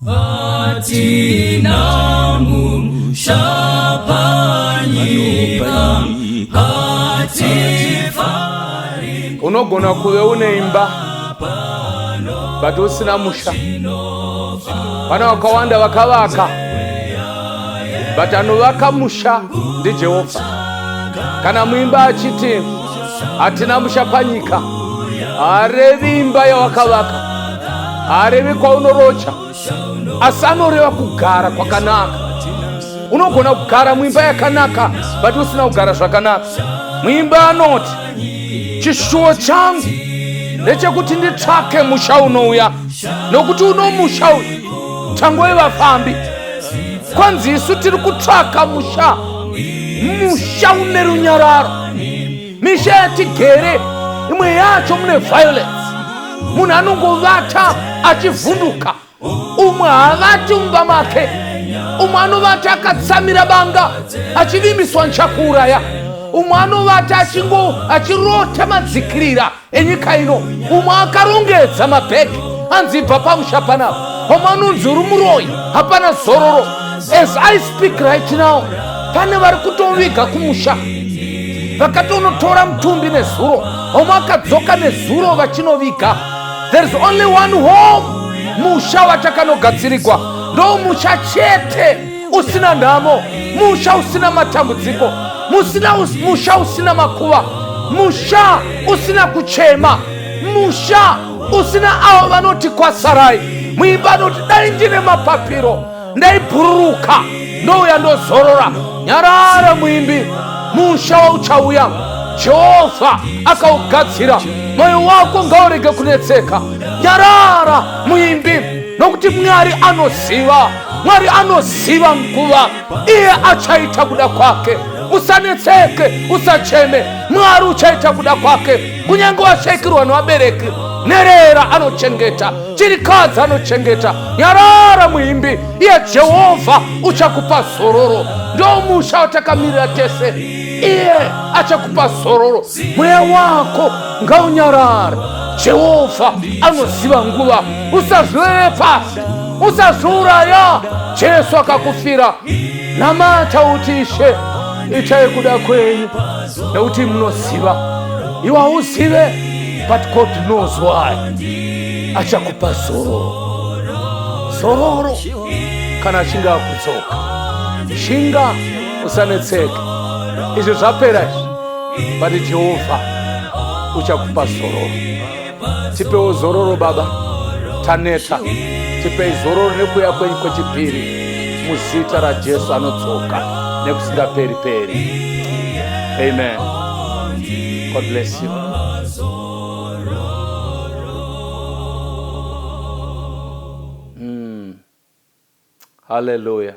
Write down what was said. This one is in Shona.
Hatina musha panyika, hatifari. Unogona kuve une imba but usina musha. Pane vakawanda vakavaka but anovaka musha ndiJehovha. Kana muimba achiti hatina musha panyika, haarevi imba yawakavaka, haarevi kwaunoroja, asi anoreva kugara kwakanaka. Unogona kugara muimba yakanaka but usina kugara zvakanaka. Muimba anoti chishuwo changu ndechekuti nditsvake musha unouya, nokuti uno musha uyu tangove vafambi. Kwanzi isu tiri kutsvaka musha, musha une runyararo. Misha yatigere imwe yacho mune violence, munhu anongovata achivhunduka, umwe haavati mumba make, umwe anovata akatsamira banga achivimbiswa ndichakuuraya, umwe anovata achingo achirota madzikirira enyika ino, umwe akarongedza mabhegi anzi ibva pamusha panapa, umwe anonzi uri muroyi, hapana zororo. As I speak right now, pane vari kutoviga kumusha vakatonotora mutumbi nezuro, vamwe vakadzoka nezuro vachinoviga. There is only one home, musha watakanogadzirigwa ndo musha chete usina nhamo, musha usina matambudziko, musina musha usina makuva, musha usina kuchema, musha usina avo vanoti kwasarai. Muimba anoti dai ndine mapapiro ndaibhururuka ndouya ndozorora. Nyarara muimbi, musha wauchauya Jehovha akaugadzira. Mwoyo wako ngaurege kunetseka. Nyarara muimbi, nokuti Mwari anoziva, Mwari anoziva nguva, iye achaita kuda kwake. Usanetseke, usacheme, Mwari uchaita kuda kwake. Kunyange washaikirwa nevabereki, nherera anochengeta, chirikadzi anochengeta. Nyarara muimbi, iye Jehovha uchakupa zororo. Ndo musha watakamirira tese, iye achakupa zororo. Mweya wako ngaunyarare, Jehovha anoziva nguva. Usazvirere pasi, usazviuraya. Jesu akakufira. Namata uti, Ishe, itai kuda kwenyu, nekuti munoziva. Iwe hauzive, but God knows why. Achakupa zororo, zororo kana achinge akudzoka. Shinga, usanetseke. Izvi zvapera izvi, but Jehovha uchakupa zororo. Tipewo zororo Baba, taneta. Tipei zororo nekuuya kwenyu kwechipiri, muzita raJesu anodzoka nekusingaperi peri. Amen. God bless you. Hallelujah.